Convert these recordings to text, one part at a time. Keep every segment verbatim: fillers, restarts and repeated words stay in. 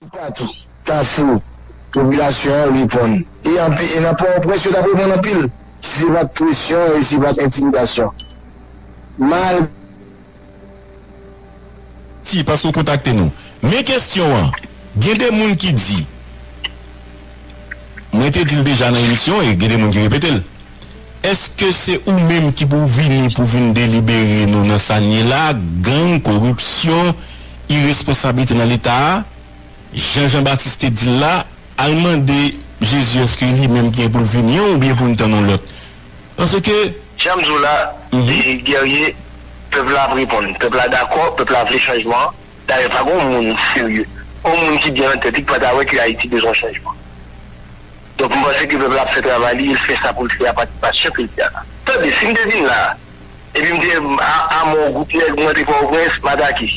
Toupatou, Kafou, popilasyon an reponn. E anpi, e nan Pòtoprens, yo t ap reponn anpil, si se pa t presyon e si se pa t entimidasyon. Mal. Ti, paske w kontakte nou. Men kesyon an, gen de moun ki di, mwen te di l deja nan emisyon e gen de moun ki repete l. Èske se ou menm ki pou vini pou vin delibere nou nan sa n ye la, gang, koripsyon, iresponsablite nan Leta a? Jan Jean Baptiste te di l la, al mande Jezi èske li menm ki gen pou l vini an oubyen pou n tann yon lòt. Paske. Jan m di w la, e Guerrier, pèp la ap reponn. Pèp la dakò, pèp la vle chanjman an. Dayè, pa gen yon moun serye, yon moun ki byen nan tèt li ki pa ta wè ke Ayiti bezwen chanjman. Donk, m panse ke pèp la ap fè travay li, e l fè sa pou l fè a, pa ti pasyon ke l fè a. Tande, si m te vin la, epi m te a, a mò gwoup nèg, m antre Pòtoprens, m atake.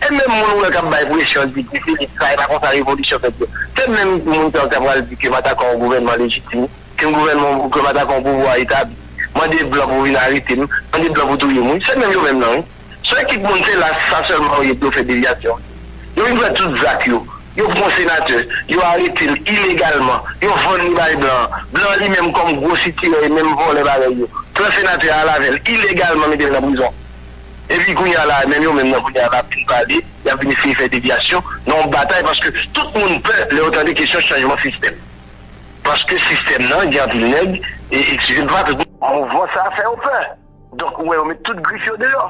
E menm moun ou wè k ap bay presyon, di Guy Philippe sa, e pa konsa revolisyon fèt yo. Se menm moun sa yo k ta pral di ke m atake yon gouvènman lejitim, ke m gouvènman, ke m atake yon pouvwa etabli, mande blan pou vin arete m, mande blan pou touye m, wi. Se menm yo menm nan, wi. Se yon ekip moun, se la sa sèlman yo ye pou yo fè devyasyon. Yo vin fè tout zak yo. Yo pran senatè, yo arete l ilegalman, yo vann li bay blan an. Blan an li menm kòm gwo sitirè e menm vòlè parèy yo, pran senatè a al avè l ilegalman mete l nan prizon. Epi kounye a la, menm yo menm nan kounye a la ap vin pale, y ap vin eseye fè devyasyon nan yon batay paske tout moun pè lè yo tande kesyon chanjman sistèm. Paske sistèm nan gen anpil nèg, e eskize m pa tout moun. Mouvman sa a fè yo pè. Donk, ou wè, yo met tout grif yo deyò.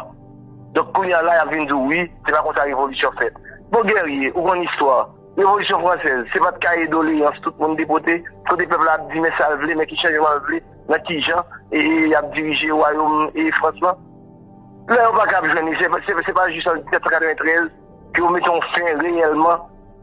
Donk, kounye a la, y ap vin di w, wi, se pa konsa revolisyon fèt. Bon, Guerrier, ou konn istwa. Revolisyon fransèz, se pa t kaye doleyans tout moun te pote, kote pèp la ap di men sa l vle, men ki chanjman l vle, nan ki jan, e, e y ap dirije wayòm e Frans lan. Lè yo pa kab jwenn li, se, se, se pa jis an disèt san katreventrèz ke yo mete yon fen reyèlman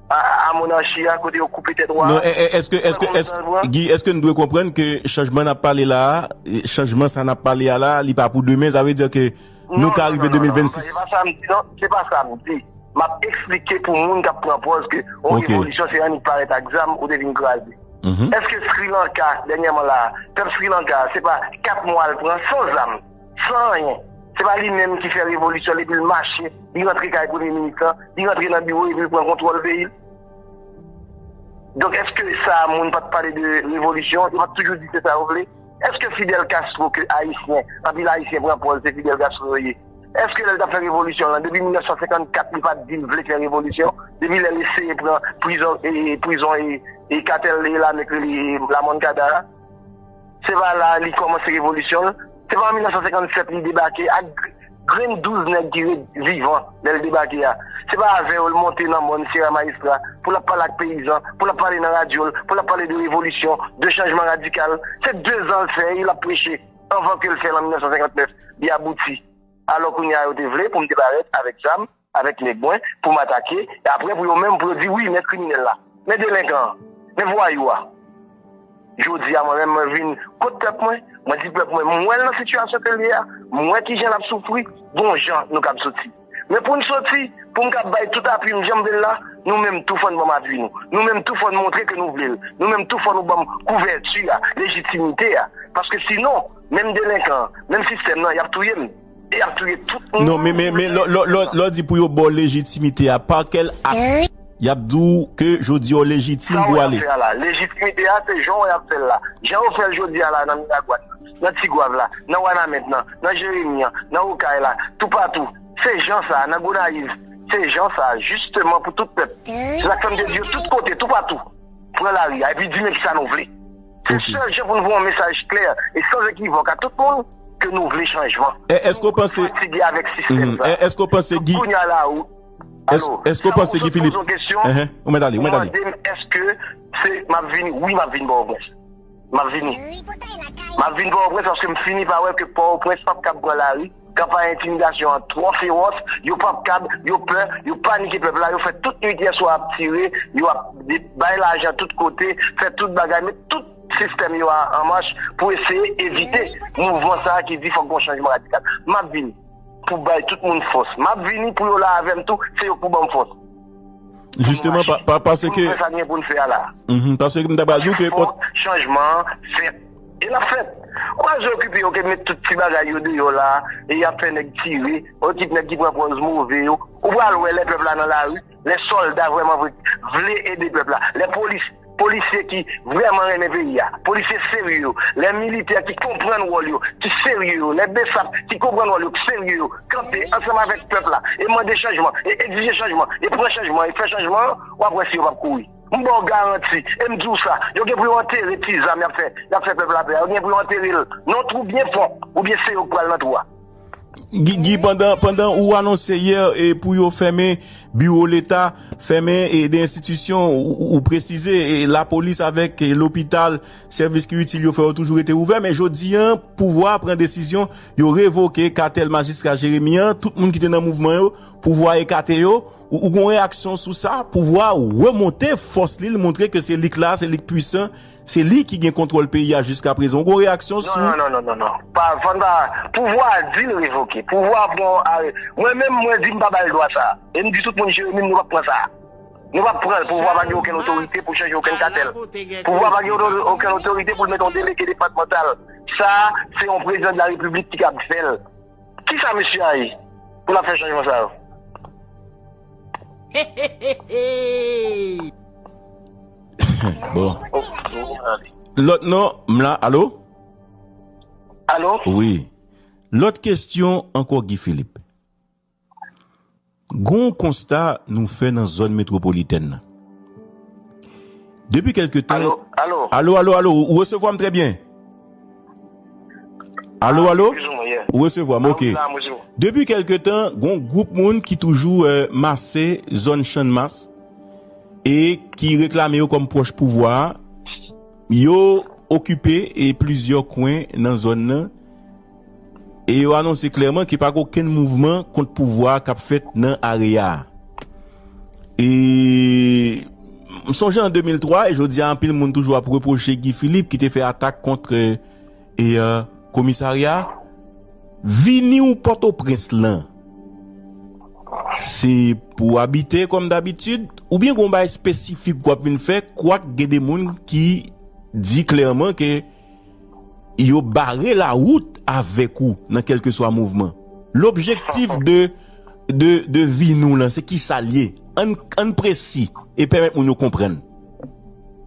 a, a, a monachi a, kote yo koupe tèt wa a. Non, èske, èske, èske, Guy, èske n dwe konprann ke chanjman n ap pale la a, chanjman sa n ap pale a la, li pa pou demen, sa vle di ke nou ka rive de mil vennsis? Non, non, non, non, se pa sa m di, non, se pa sa m di. M ap eksplike pou moun k ap pran pòz ke yon revolisyon se annik parèt ak zam ou te vin kraze. Èske Sri Lanka, dènyèman la a, pèp Sri Lanka a, se pa kat mwa l pran san zam, san anyen? Se pa li menm ki fè revolisyon l epi l mache, li rantre kay premye minis lan, li rantre nan biwo epi l pran kontwòl peyi l? Donk, èske sa moun pa t pale de revolisyon? Yo pa t toujou di se sa yo vle? Èske Fidel Castro ke Ayisyen, anpil Ayisyen pran pòz se Fidel Castro yo ye? Èske lè l t ap fè revolisyon l lan, depi mil nèf san senkannkat, li pa t di l vle fè revolisyon? Depi lè l eseye pran prizon, e, prizon, e, e katèl e lame k rele La Moncada a? Se pa la a li kòmanse revolisyon l? Se pa an mil nèf san senkannsèt li debake ak gr-, grenn douz nèg ki ret vivan lè l debake a? Se pa avè yo l monte nan mòn Sierra Maestra pou l ap pale ak peyizan, pou l ap pale nan radyo l, pou l ap pale de revolisyon, de chanjman radikal? Se dezan l fè e l ap preche anvan ke l fè l an mil nèf san senkannnèf, li abouti. Alò kounye a yo te vle pou m te parèt avèk zam, avèk nèg mwen, pou m atake, e apre pou yo menm pou yo di wi, men kriminèl la, men delenkan an, men vwayou a. Jodi a mwen menm mwen vin kot pèp mwen, mwen di pèp mwen m wè l nan sitiyasyon ke l ye a, m wè kijan l ap soufri, gon jan nou kab soti. Men pou n soti, pou m kab bay tout apui m jan m vle l la, nou menm tou fò n ban m apui nou. Nou menm tou fò n montre ke nou vle l. Nou menm tou fò nou ban m kouvèti a, lejitimite a. Paske sinon, menm delenkan an, menm sistèm nan, y ap touye m. E y ap touye tout moun. Non, men, men, men, lè, lè, lè, lè w di pou yo ba w lejitimite a, pa kèl ak y ap di w ke jodi a w lejitim pou w ale? Sa w wè y ap fè a la, lejitimite a, se jan w wè y ap fè l la. Jan yo fè l jodi a la nan Miragwàn nan, nan Tigwav la, nan Wanament nan, nan Jeremi an, nan Okay la, toupatou. Se jan sa a, nan Gonayiv, se jan sa a, jisteman pou tout pèp. Black Femme de Dieu, tout kote, toupatou. Pran lari a, epi di men kisa nou vle. Se sèl jan pou n voye yon mesaj klè e san ekivòk a tout moun ke nou vle chanjman. Èske w panse, fatige avèk sistèm sa. Èske w panse Guy, kounye a la, ou, alo, èske w panse Guy Philippe, ou mèt ale, ou mèt ale. Mande m èske se, m ap vini, wi, m ap vin Pòtoprens. M ap vini. M ap vin Pòtoprens paske m fini pa wè ke Pòtoprens p ap kab pran lari. Kanpay entimidasyon an twò fewòs, yo p ap kab, yo pè, yo panike pèp la, yo fè tout nuit yè swa ap tire, yo ap bay lajan tout kote, fè tout bagay, met tout sistèm yo a an mach pou eseye evite mouvman sa a ki di fòk gon chanjman radikal. M ap vini pou bay tout moun fòs. M ap vini pou yo la avè m tou, se yo k pou ban m fòs. Jisteman, pa, pa, paske pou n fè sa n gen pou n fè a la. Paske m ta pral di w ke fò chanjman an fèt. E l ap fèt. Ou pa bezwen okipe yo ke met tout ti bagay yo deyò la, e y ap fè nèg tire, yon ekip nèg ki pran pòz move yo. Ou pral wè lè pèp la nan lari, lè sòlda vrèman vre vle ede pèp la, lè polis, polisye ki vrèman renmen peyi a, polisye serye yo, lè militè ki konprann wòl yo, ki serye yo, lè besap ki konprann wòl yo, ki serye yo, kanpe ansanm avèk pèp la, e mande chanjman, e egzije chanjman, e pran chanjman, e fè chanjman an, w ap wè si yo p ap kouri. M ba w garanti, e m di w sa, yo gen pou yo antere ti zam y ap fè, y ap fè pèp la pè a, yo gen pou yo antere l nan yon twou byen fon, oubyen se yo k pral nan twou a. Gi, Gi, pandan, pandan ou anonse yè e pou yo fèmen biwo Leta, fèmen e de enstitisyon, ou, ou, ou presize e lapolis avèk e lopital, sèvis ki itil yo fè yo toujou rete ouvè, men jodi an, pouvwa a pran desizyon, yo revoke katèl majistra Jeremi an, tout moun ki te nan mouvman yo, pouvwa a ekate yo, ou, ou gon reyaksyon sou sa, pouvwa a remonte fòs li, l montre ke se li k la, se li k pwisan, se li ki gen kontwòl peyi a jiska prezan. Ou gon reyaksyon sou... Non, non, non, non, non, non. Pa, fò n pa, pouvwa a di l revoke. Pouvwa a pran, a, mwen menm, mwen di m pa ba l dwa sa. E m di tout moun Jeremi, nou p ap pran sa. Nou p ap pran l. Pouvwa pa gen okenn otorite pou chanje okenn katèl. Pouvwa pa gen oto-, okenn otorite pou l mete yon delege depatmantal. Sa, se yon prezidan de la repiblik ki kab fè l. Kisa mesye a ye pou l ap fè chanjman sa yo? Bon. Lòt non, m la, alo? Alo? Wi. Lòt kesyon ankò, Guy Philippe. Gon konsta nou fè nan zòn metwopolitèn nan. Depi kèlke tan... Alo, alo. Alo, alo, alo, ou resevwa m trè byen? Alo, alo? Plis ou mwen, yeah. Ou resevwa m, ok. Wi, la, mwen, se bon. Depi kèlke tan, gon gwoup moun ki toujou eh, mase zòn Channmas e ki reklame yo kòm pwòch pouvwa a, yo okipe e plizyè kwen nan zòn nan e yo anonse klèman ke pa gen okenn mouvman kont pouvwa a k ap fèt nan areya a. E m sonje an de mil twa, e jodi a anpil moun toujou ap repwoche Guy Philippe ki te fè atak kont e, e, komisarya a. Vini w Pòtoprens lan, se pou w abite kòm dabitid, oubyen gon bagay espesifik w ap vin fè, kwak gen de moun ki di klèman ke yo bare lawout avèk ou nan kèlkeswa mouvman. Lobjektif de, de, de vini w lan, se kisa l ye? Ann, ann presi e pèmèt moun yo konprann.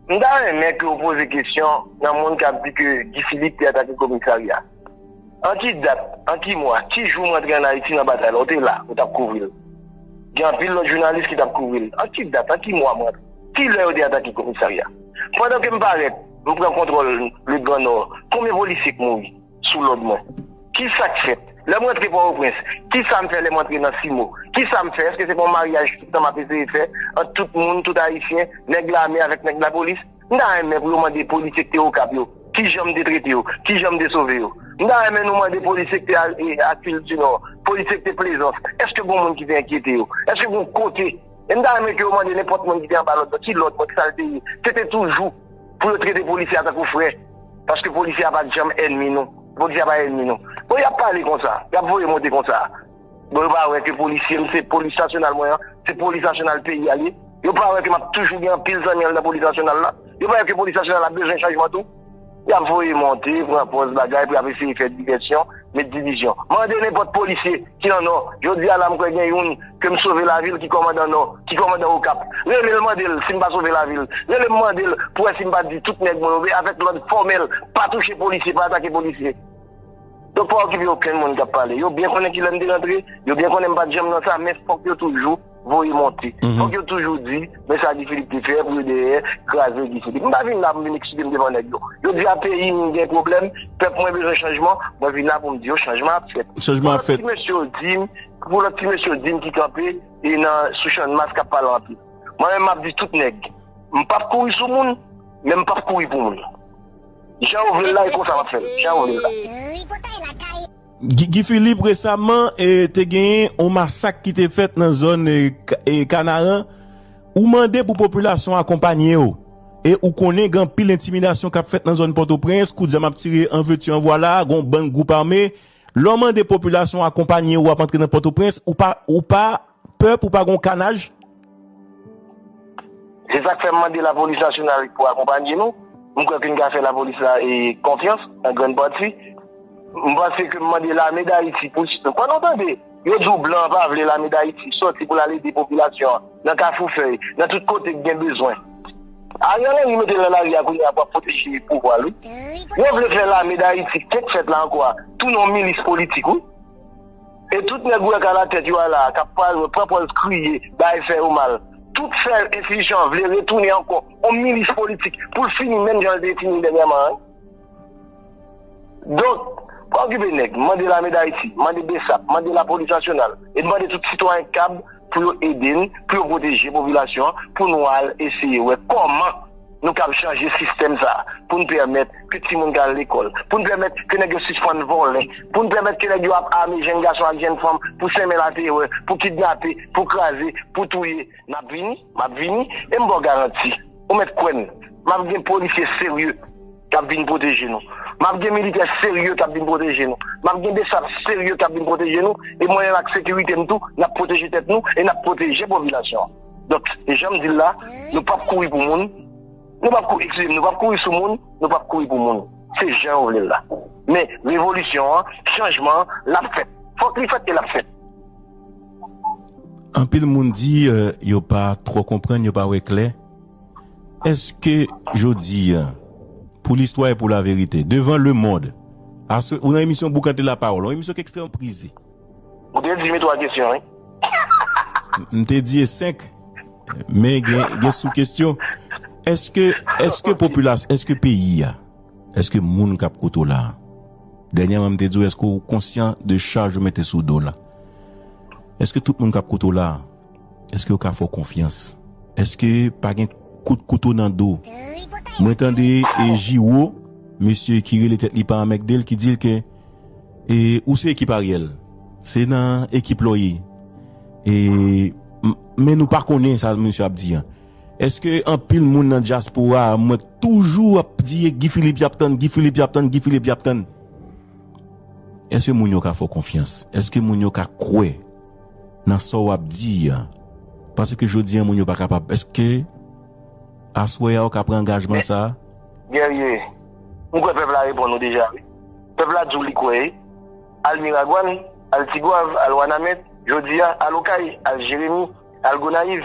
M ta renmen ke w poze kesyon nan moun k ap di ke Guy Philippe te atake komisarya. An ki dat, an ki mwa, ki jou m rantre ann Ayiti nan batay la, ou te la, ou t ap kouvri l. Gen anpil lòt jounalis ki t ap kouvri l. An ki dat, an ki mwa m rantre? Ki lè yo te atake komisarya? Pandan ke m parèt, m pran kontwòl Le Grand Nord, konbyen polisye k mouri sou lòd mwen? Kisa k fèt? Lè m rantre Pòtoprens, kisa m fè lè m rantre nan Simo? Kisa m fè? Èske se pa yon maryaj tout tan m ap eseye fè ant tout moun, tout Ayisyen, nèg lame avèk nèg lapolis? M ta renmen pou yo mande polisye k te Okap yo, kijan m te trete yo, kijan m te sove yo. M ta renmen nou mande polisye k te a, e, Akil Dinò, polisye k te Plezans, èske gon moun ki te enkyete yo? Èske gon kote? E m ta renmen ke yo mande nenpòt moun ki te anba lòd mwen, ki lòd mwen, kisa l te ye? Se te toujou pou yo trete polisye a tankou frè, paske polisye a pa t janm ènmi nou. Polisye a pa ènmi nou. Bon, y ap pale konsa, y ap voye monte konsa. Bon, yo pa wè ke polisye m, se polis nasyonal mwen an, se polis nasyonal peyi a l ye. Yo pa wè ke m ap toujou gen anpil zanmi anndan polis nasyonal la. Yo pa wè ke polis nasyonal la bezwen chanjman tou. Y ap voye monte, pran pòz bagay, pou y ap eseye fè divèsyon, met divizyon. Mande nenpòt polisye ki nan Nò. Jodi a la, m kwè gen youn ke m sove lavi l ki kòmandan Nò, ki kòmandan Okap. Rele l, mande l si m pa sove lavi l. Rele m, mande l pou wè si m pa di tout nèg mwen yo, men avèk lòd fòmèl, pa touche polisye, pa atake polisye. Donk, pa okipe okenn moun k ap pale. Yo byen konnen kilè m te rantre, yo byen konnen m pa t janm nan sa, men fòk yo toujou voye monte. Fòk yo toujou di, men sa Guy Philippe te fè pou yo dèyè kraze Guy Philippe. M pa vin la pou m vin eksplike m devan nèg yo. Yo di a peyi m gen pwoblèm, pèp mwen bezwen chanjman, mwen vin la pou m di yo chanjman ap fèt. Chanjman ap fèt. Pou lòt ti mesye yo di m, pou lòt ti mesye yo di m ki kanpe e nan sou Channmas k ap pale anpil. Mwen menm m ap di tout nèg, m p ap kouri sou moun, men m p ap kouri pou moun. Jan yo vle l la, e konsa m ap fè l. Jan yo vle l la. Guy, Guy Philippe, resaman, e, te genyen yon masak ki te fèt nan zòn e, Ka- e, Kanaran. Ou mande pou popilasyon akonpanye w. E ou konnen gen anpil entimidasyon k ap fèt nan zòn Pòtoprens, kout zam ap tire an veti an vwala, gen yon bann gwoup ame. Lè w mande popilasyon akonpanye w, w ap antre nan Pòtoprens, ou pa, ou pa pè pou pa gen yon kanaj? Se sa k fè m mande lapolis nasyonal pou akonpanye nou. M kwè ke n ka fè lapolis la e konfyans, an grann pati. M panse ke m mande Lame Dayiti pou, kòman w tande? Yo di w blan an pa vle Lame Dayiti sòti pou l al ede popilasyon an nan Kafou Fèy, nan tout kote k gen bezwen. Ariel Henry mete l nan lari a kounye a pou ap pwoteje pouvwa l, wi. Yo vle fè Lame Dayiti, kèk fèt la ankò a, tounen yon milis politik, wi. E tout nèg ou wè k alatèt yo a la, k ap pran pòz kriye, bay fè yo mal. Tout fè enstitisyon an vle retounen ankò yon milis politik pou l fini menm jan l te fini dènyèman an. Donk, pa okipe nèg, mande Lame Dayiti, mande BSAP, mande Lapolis Nasyonal, e mande tout sitwayen k kab pou yo ede n, pou yo pwoteje popilasyon an, pou nou al eseye wè kòman nou kab chanje sistèm sa a, pou n pèmèt ke timoun ka al lekòl, pou n pèmèt ke nèg yo sispann vòlè, pou n pèmèt ke nèg yo ap ame jèn gason ak jèn fanm pou senmen laterè, pou kidnape, pou kraze, pou touye. N ap vini, m ap vini, e m ba w garanti. Ou mèt kwè m, m ap gen polisye serye k ap vin pwoteje nou. M ap gen militè serye k ap vin pwoteje nou. M ap gen BSAP serye k ap vin pwoteje nou. E mwen menm ak sekirite m tou, n ap pwoteje tèt nou e n ap pwoteje popilasyon an. Donk, jan m di l la, nou p ap kouri pou moun. Nou p ap kouri, eskize m, nou p ap kouri sou moun, nou p ap kouri pou moun. Se jan yo vle l la. Men, revolisyon an, chanjman an, l ap fèt. Fòk li fèt e l ap fèt. Anpil moun di euh, yo pa twò konprann, yo pa wè klè. Èske jodi a, pou listwa e pou laverite, devan lemonn, aswè, ou nan emisyon Boukante Lapawòl, yon emisyon ki ekstrèmman prize. Ou te di m twa kesyon, wi. M te di e senk, men gen, gen sou kesyon. Èske, èske popilasyon, èske peyi a, èske moun k ap koute w la a, dènyèman m te di w, èske w konsyan de chaj ou mete sou do w la? Èske tout moun k ap koute w la a, èske yo ka fè w konfyans? Èske pa gen kout kouto nan do? Mwen tande e Jiwo, mesye ki rele tèt li pa anmègde l, ki di l ke e, ou se ekip Ariel. Se nan ekip la w ye. E, m- men nou pa konnen sa misye ap di an. Èske anpil moun nan dyaspora a, mwen toujou ap di Guy Philippe y ap tann, Guy Philippe y ap tann, Guy Philippe y ap tann? Èske moun yo ka fè w konfyans? Èske moun yo ka kwè nan sa w ap di a? Paske jodi a moun yo pa kapab. Èske aswè a ou ka pran angajman sa a? Guerrier, m kwè pèp la reponn ou deja wi. Pèp la di w li kwè wi. Al Miragwàn, al Tigwav, al Wanament, jodi a, al Okay, al Jeremi, al Gonayiv.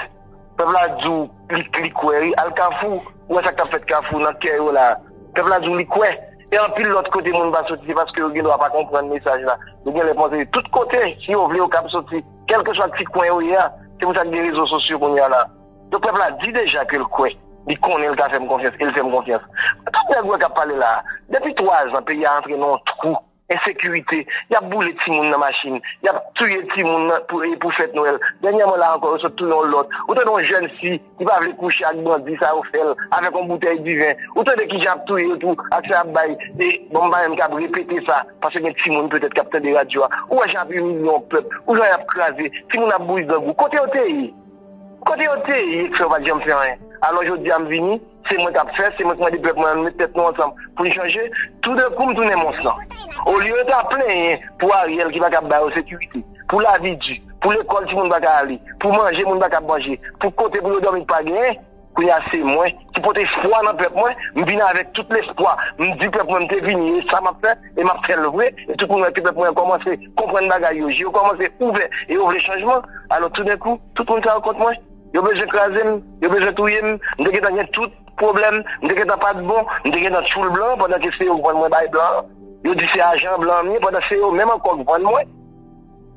Pèp la di w li, li kwè wi. Al Kafou, ou wè sa k t ap fèt Kafou nan kè yo la. Pèp la di w li kwè. E anpil lòt kote moun pa soti, se paske yo gendwa pa konprann mesaj la. Yo genlè panse tout kote, si yo vle yo kab soti, kèlkeswa ti kwen yo ye a. Se pou sa k gen rezo sosyo kounye a la. Donk pèp la di deja ke l kwè, li konnen l ka fè m konfyans e l fè m konfyans. Tout nèg ou wè k ap pale la a, depi twa zan peyi a antre nan yon twou ensekirite, y ap boule timoun nan machin, y ap touye timoun nan pou, e pou fèt Nwèl. Dènyèman la ankò yo sot touye yon lòt. Ou tande yon jèn fi ki pa vle kouche ak bandi sa yo fè l avèk yon boutèy diven. Ou tande kijan y ap touye yo tou ak sa y ap bay, e bon m pa menm kab repete sa paske gen timoun petèt k ap tande radyo a. Ou wè jan y ap imilye yon pèp, ou jan y ap kraze, timoun ap bouri grangou. Kote yo te ye? Kote yo te ye k fè yo pa t janm fè anyen? Alò jodi a m vini, se mwen k ap fè, se mwen k mande pèp mwen an nou met tèt nou ansanm pou n chanje. Toudenkou m tounen mons lan. Olye yo ta plenyen pou Ariel ki pa kab ba yo sekirite, pou lavi di, pou lekòl timoun pa ka ale, pou manje moun pa kab manje, pou kote pou yo dòmi pa genyen, kounye a se mwen ki pote espwa nan pèp mwen, m vin avèk tout lespwa, m di pèp mwen m te vini e sa m ap fè, e m ap fè l vre, e tout moun wè ke pèp mwen an kòmanse konprann bagay yo, je yo kòmanse ouvè e yo vle chanjman. Alò toudenkou, tout moun sa yo kont mwen. Yo bezwen kraze m, yo bezwen touye m, m te gentan gen tout pwoblèm, m te gentan pa t bon, m te gentan tchoul blan pandan ke se yo k vann mwen bay blan an. Yo di se ajan blan m ye pandan se yo menm ankò k vann mwen.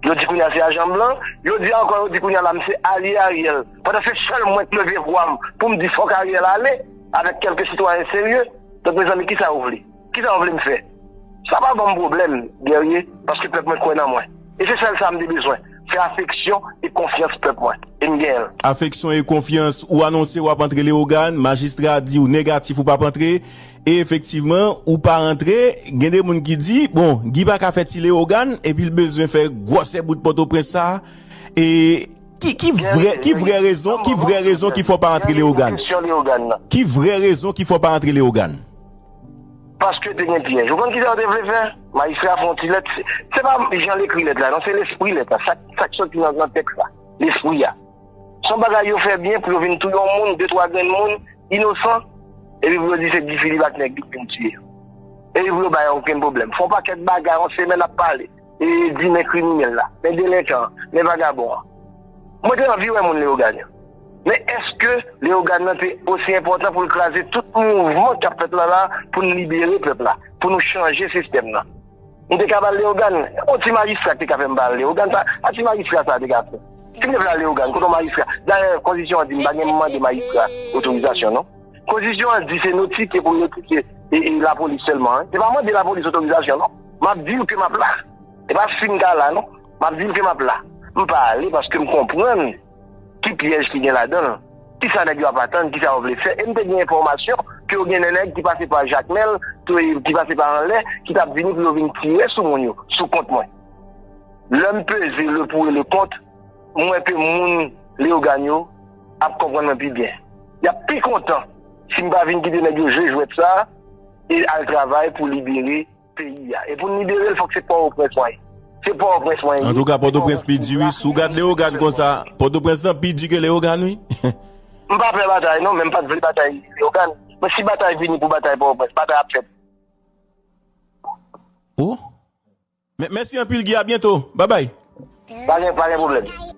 Yo di kounye a se ajan blan, yo di ankò yo di kounye a la m se alye Ariel. Pandan se sèl mwen k leve vwa m pou m di fòk Ariel ale avèk kèlke sitwayen serye. Donk mezanmi kisa yo vle? Kisa w vle m fè? Sa pa ban m pwoblèm, Guerrier, paske pèp mwen kwè nan mwen. E se sèl sa m te bezwen, se afeksyon e konfyans pèp mwen. E m genyen l. Afeksyon e konfyans, ou anonse w ap antre Leyogàn, majistra di w negatif ou p ap antre, e efektivman, ou pa antre, gen de moun ki di, bon, Guy pa ka fè ti Leyogàn, epi l bezwen fè gwòsè bout Pòtoprens sa, e Ki, ki vrè, ki vrè rezon, ki vrè rezon ki fè w pa antre Leyogàn? Ki vrè rezon ki fè w pa antre Leyogàn? Paske te gen pyèj. Ou konn kisa yo te vle fè? Majistra fè yon ti lèt. Se, se pa jan l ekri lèt la, non, se lespri lèt la. Sa, sa k soti nan, nan tèks la. Lespri a. Se yon bagay yo fè byen pou yo vin touye yon moun, de twa grenn moun, inosan. Epi pou yo di se Guy Philippe ak nèg li k vin tiye yo. Epi pou yo bay okenn pwoblèm. Fè yon pakèt bagay, yon semèn ap pale. E di men kriminèl la, men delenkan an, men vagabon an. Mwen te anvi wè moun Leyogàn yo. Men èske Leyogàn nan te osi enpòtan pou l kraze tout mouvman k ap fèt la la, pou n libere pèp la, pou nou chanje sistèm nan? M te ka ba l Leyogàn. Yon ti majistra ki te ka fè m ba l Leyogàn, sa, sa ti majistra sa te ka fè. Si m te vle al Leyogàn, kote yon majistra? Dayè, konstitisyon an di m pa gen mande majistra otorizasyon, non. Konstitisyon an di se notike pou notike e, e lapolis sèlman, en. Se pa mande lapolis otorizasyon, non. M ap di w ke m ap la. Se pa si m ta la, non. M ap di w ke m ap la. M pa ale paske m konprann ki pyèj ki gen ladan l. Kisa nèg yo ap atann, kisa yo vle fè. E m te gen enfòmasyon ke yo gen de nèg ki pase pa Jakmèl, ki pase pa anlè, ki t ap vini pou yo vin tire sou moun yo, sou kont mwen. Lè m peze le pour et le contre, m wè ke moun Leyogàn yo ap konprann mwen pi byen. Y ap pi kontan si m pa vin kite nèg yo jwe jwèt sa a e al travay pou libere peyi a. E pou n libere l, fòk se Pòtoprens mwen ye. Se Pòtoprens mwen ye. Antouka, Pòtoprens pi di, wi. Si w gad Leyogàn konsa, Pòtoprens lan pi di ke Leyogàn, wi. M pa pè batay, non, men m pa t vle batay Leyogàn. Men si batay vini pou batay Pòtoprens, batay ap fèt. Oh. Mè-, mèsi anpil, Guy. A byento. Babay. Pa gen, pa gen pwoblèm.